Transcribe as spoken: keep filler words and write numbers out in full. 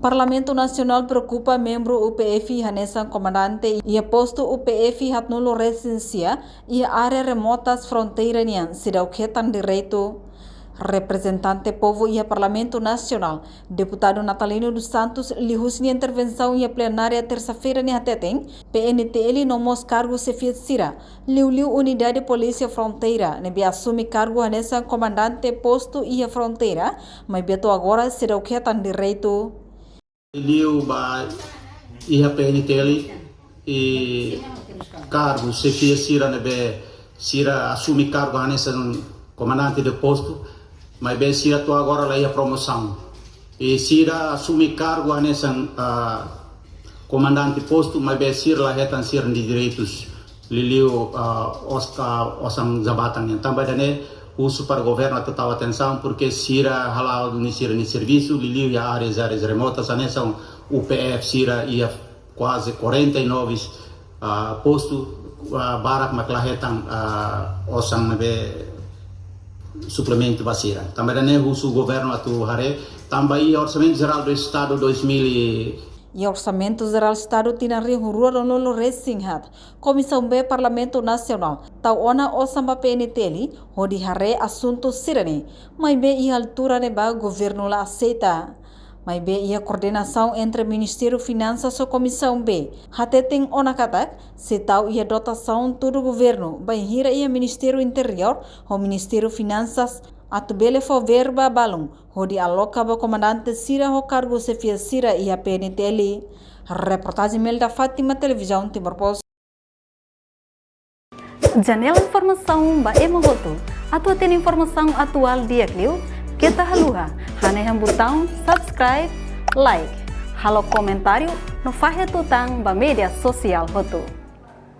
Parlamentu Nasionál preokupa membru U P F hanesan komandante iha postu U P F haatnulu resin sia iha área remotas fronteira nian seidauk hetan direitu. Reprezentante povu iha Parlamentu Nasionál, Deputadu Natalino dos Santos, liuhusi nia intervensaun iha plenária tersa-feira ne'e hateten, P N T L no mós kargu xefia sira, liuliu unidade polísia fronteira ne'ebé asume kargu hanesan komandante postu iha fronteira, maibé to'o agora seidauk hetan direitu. Liu ba iha P N T L, i kargu xefia sira ne'ebé sira asume kargu hanesan komandante de postu, maibé sira to'o agora la iha promosaun. I sira asume kargu hanesan, ah, komandante postu, maibé sira la hetan sira-nia direitus, liuliu, ah, os-, ah, osan jabatan nian. Tanba ida-ne'e husu para governu atu tau atensaun, porque sira hala'o duni sira-nia servisu, liuliu iha áreas, áreas remotas, hanesan U P F sira iha kuaze quarenta e nove, ah, postu, ah, barak mak la hetan, ah, osan ne'ebé suplementu ba sira. Tanba ida-ne'e husu governu atu haree, tanba iha Orsamentu Jerál do Estadu dois mil e Iha Orsamentu Jerál Estadu tinan rihun rua ruanulu resin haat, Komisaun B Parlamentu Nasionál tau ona osan ba P N T L hodi haree asuntu sira-ne'e, maibé iha altura ne'ebá governu la aseita. Maibé iha koordenasaun entre Ministériu Finansas ho Komisaun B, hateten ona katak, sei tau iha dotasaun tudu governu, bainhira iha Ministériu Interiór ho Ministériu Finansas, atu bele fó verba balun hodi aloka ba komandante sira ho kargu xefia sira iha P N T L. Reportajen Melda Fátima, Televizaun Timor Post. Janela informasaun ba ema hotu. Atu hatene informasaun atuál di'ak liu, keta haluha hanehan butaun subscribe, like, halo komentáriu no fahe tutan ba média sosiál hotu.